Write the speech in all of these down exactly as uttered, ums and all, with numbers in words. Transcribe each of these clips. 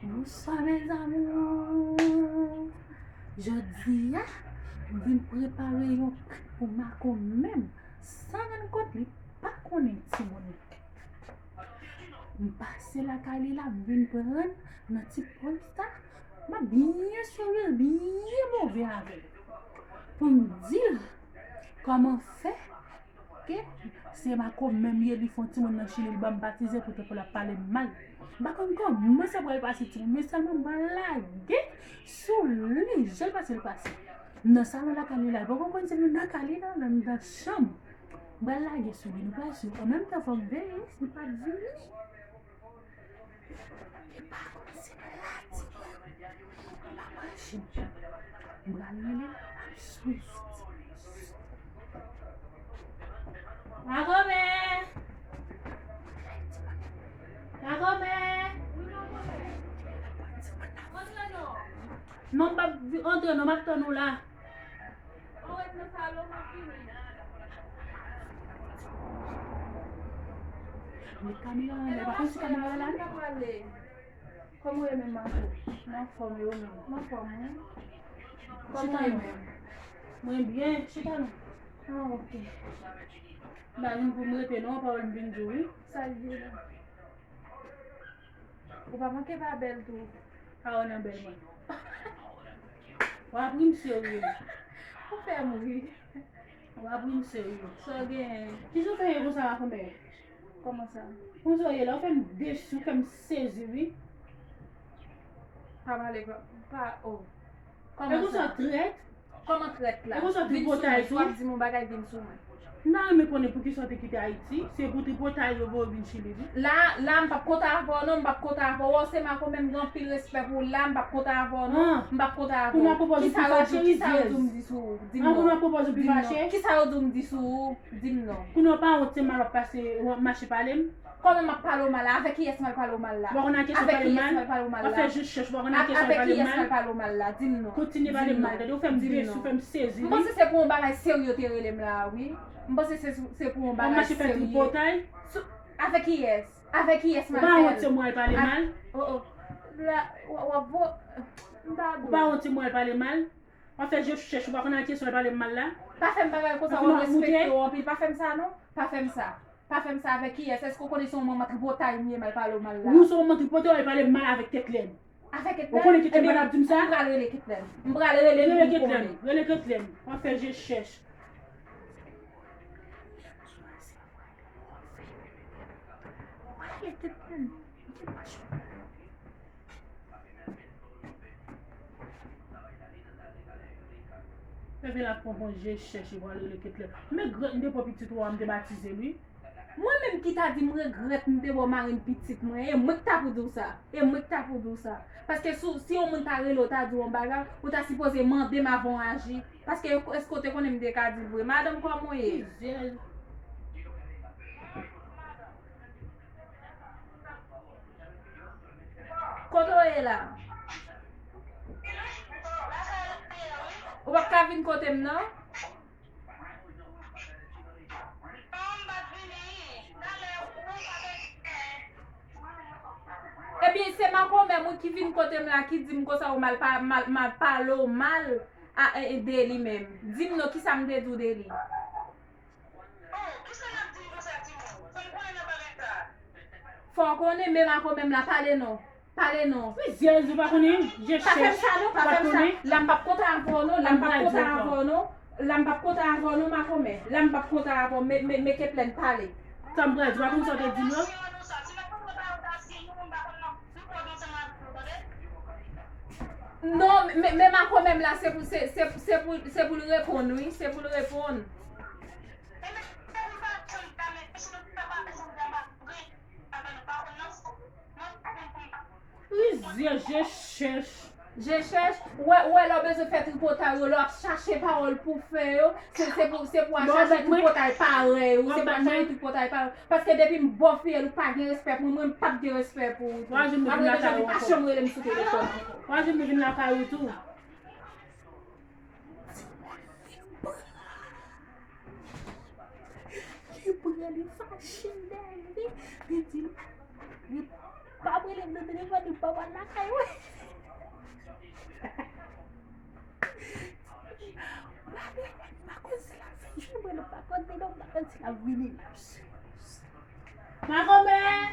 Bonswa, mes amours. Jodi a, m vin prepare yon kri pou Marco menm, san rann kont li pa konnen timoun li. M pase lakay li la, m vin pran nan ti pòz la. M ap byen souri, byen move avè l. Pou m di l kòman fè ke se Marco menm ye, li fè yon timoun nan Chili, li ban m batize, poutapou l ap pale m mal. M pa konn kòman sa pral pase timoun, men sèlman m pral lage sou li, jan l pase l pase. M nan salon lakay li la, li poko konn si m nan kay li la, nan, nan chanm. M pral lage sou li, nou pral swiv. An menm tan, fò m veye, si l pa t vini. Li pa konn si m la, timoun. M pa manje. M pral rele l, m ap swiv. Makomè! Makomè! Antre non. Non, m p ap antre non, m ap tann ou la. Ou ret nan salon, m ap vini. Met kamera an, pa konn si kamera la. Kòman w ye menm, Marco? M anfòm, e ou menm? M anfòm, wi. Kòman w ye menm? Mwen byen, chita non. Ah, ok. M pa vin pou m rete non, pawòl m vin di w, wi. Sa l ye la? Ou pa manke pa bèl tou. Pawòl nan bèl mwen. W ap ri m serye. Ou fè m ri. W ap ri m serye. Sa w genyen? Kisa w fè ye konsa, Makomè? Kòman sa? Konsa w ye la, w fè m desi, w fè m sezi, wi. Pa pale, pa, pa, oh. E konsa, trèt? Kòman trèt la? E konsa, tripotay tou? W ap di m yon bagay, vin sou mwen. M ta renmen konnen poukisa w te kite Ayiti. Se pou tripotay yo voye w vin Chili, wi. La, la, m p ap kontan avè w non, m p ap kontan avè w. Wè, se Makomè, m gen anpil respè pou w la, m p ap kontan avè w non, m p ap kontan avè w. Kisa yo di w, kisa yo di w m di sou ou? Di m non. Kisa yo di w m di sou ou? Di m non. Kounye a w pa wont se mal w ap pase, w ap mache pale m? Kòman m ap pale w mal la? Avèk kiyès m al pale w mal la? Ou pa konn a kiyès w pale m mal? Avèk kiyès m al pale w mal la? W ap fè jis chèch, ou pa konn a kiyès w al pale m mal? Avèk kiyès m al pale w mal la? Di m non. Kontinye pale m mal, tande w fè m desi, w fè m sezi, wi. M panse se pou yon bagay serye w te rele m la a, wi. M panse se, se pou yon bagay serye. W ap mache fè tripotay? Avèk kiyès? Avèk kiyès m al fè l? Ou pa wont se mwen w al pale mal? Oh, oh. La, w, w ap vo-, m pa dwe. Ou pa wont se mwen w al pale mal? W ap fè je chèch, ou pa konn a kiyès w al pale m mal la? Pa fè m bagay konsa, w ap respekte w anpil. Pa fè m sa non. Pa fè m sa. Pa fè m sa avèk kiyès? Èske w konnen se yon manman tripotay m ye m al pale w mal la? Ou se yon manman tripotay, w al pale m mal avèk Ketlèn. Avèk Ketlèn? Ou konnen Ketlèn pa t ap di m sa? M pral rele Ketlèn. M pral rele li pou konnen. Rele Ketlèn, rele Ketlèn. W ap fè je chèch. Rele Ketlèn. Epi l ap pran pran je chèch, li pral rele Ketlèn. Men grèt m te pran pitit ou a, m te batize l, wi. Mwen menm ki ta di m regrèt m te ba w mari m pitit mwen, e mwen k ta pou di w sa. E mwen k ta pou di w sa. Paske si, si yon moun ta rele w, ta di w yon bagay, ou ta sipoze mande m avan w aji. Paske èske w te konnen m te ka di l vre? Madanm, kòman w ye? Jezi. Kote w ye la? Ou p ap ka vin kote m, non? Ebyen, se makomè mwen ki vin kote m la, ki di m konsa ou mal pa-, mal, mal pale w mal a, e, e, de li menm. Di m non, kisa m te di w de li? Oh, kisa n ap di konsa, timoun? Fò m konnen nan bagay sa. Fò w konnen, men makomè m la, pale non. Pale non. Wi, Jezi, ou pa konnen, je chèch. Pa fè m sa non, pa fè m sa. La m p ap kontan avè w non, la m p ap kontan avè w non. La m p ap kontan avè w non, makomè. La m p ap kontan avè w, men, men, men Ketlèn pale. Sa m pral di, ou pa konn sa w te di m yo? Non, men, men makomè m la, se pou, se, se, se pou, se pou l reponn, wi, se pou l reponn. Rizye, je chèch. Je chèch, ou wè, ou wè lè w bezwen fè tripotay yo, lè w ap chache pawòl pou fè yo, se, se pou, se pou w al chache tripotay parèy ou, se pou w al chache tripotay parèy ou. Paske depi m ba w fiyèl, ou pa gen respè pou mwen, mwen m p ap gen respè pou ou tou. Apre de jodi, pa janm rele m sou telefòn ankò. Twa jou m vin lakay ou tou. Li pran, li fache, li nève, li di, li pa rele m nan telefòn, li pa pale Ay, wi. Makonnen si l ap vin jwenn mwen, makonnen non, makonnen si l ap vini. Makonnen!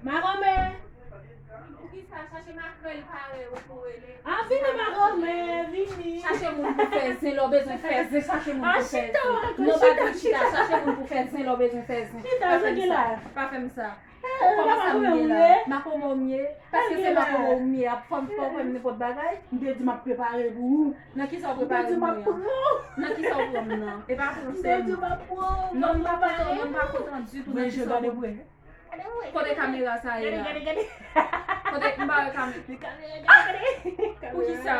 Makonnen! Poukisa chache makrèl pare ou pou rele? A, vini, makonnen, vini. Chache moun pou fè zen, lè w bezwen fè zen, chache moun pou fè zen. Non, pa di chita, chache moun pou fè zen, lè w bezwen fè zen. Chita, pa fè m sa. Pa fè m sa. Kòman sa m ye la? Makonnen m ye? Paske se makonnen m ye, ap fè m fè w fè m nenpòt bagay? M te di m ap prepare pou ou. Nan kisa w prepare pou mwen an? Nan kisa w pran m nan? E pa pran m sèlman. Non, m pa kontan, non, m pa kontan ditou nan kisa w pran m. Kote kamera sa ye la? Kote, m pa wè kamera. Poukisa?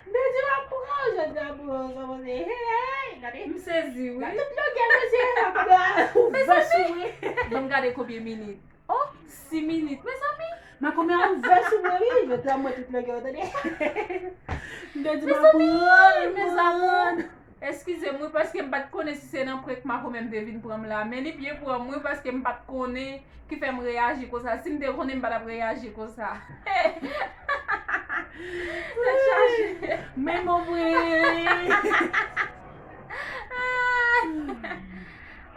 Mezanmi, m ap pran jodi a pou yo kòmanse. Hey, hey, gade. M sezi, wi. Gade tout longè mesye a pran. Mezanmi, bon, gade konbyen minit. Oh, sis minit, mezanmi. Makonnen ouvè sou mwen, wi. Jodi a m wè tout longè yo, tande. Mezanmi, mezanmi. Eskize m, wi, paske m pa t konnen si se nan prank makonnen m te vin pran m la. Men li byen pran m, wi, paske m pa t konnen ki fè m reyaji konsa. Si m te konnen, m pa t ap reyaji konsa. Tèt chaje. Men bon, mwen.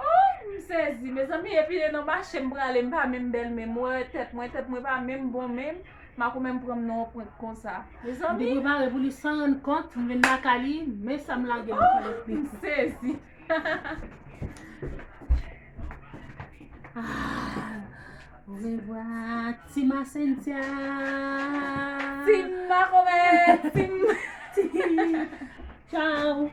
Oh, m sezi, mezanmi. Epi lè nan mache m prale, m pa menm bèl menm. Mwen, tèt mwen, tèt mwen pa menm bon menm. Makonnen m pran m nan yon prank konsa. Mezanmi. M te prepare pou li san rann kont, m vin lakay li, men sa m lage lakay li. M sezi. Ah, au revoir, Team Asentia. Team Makonnen, Team. Team. Ciao.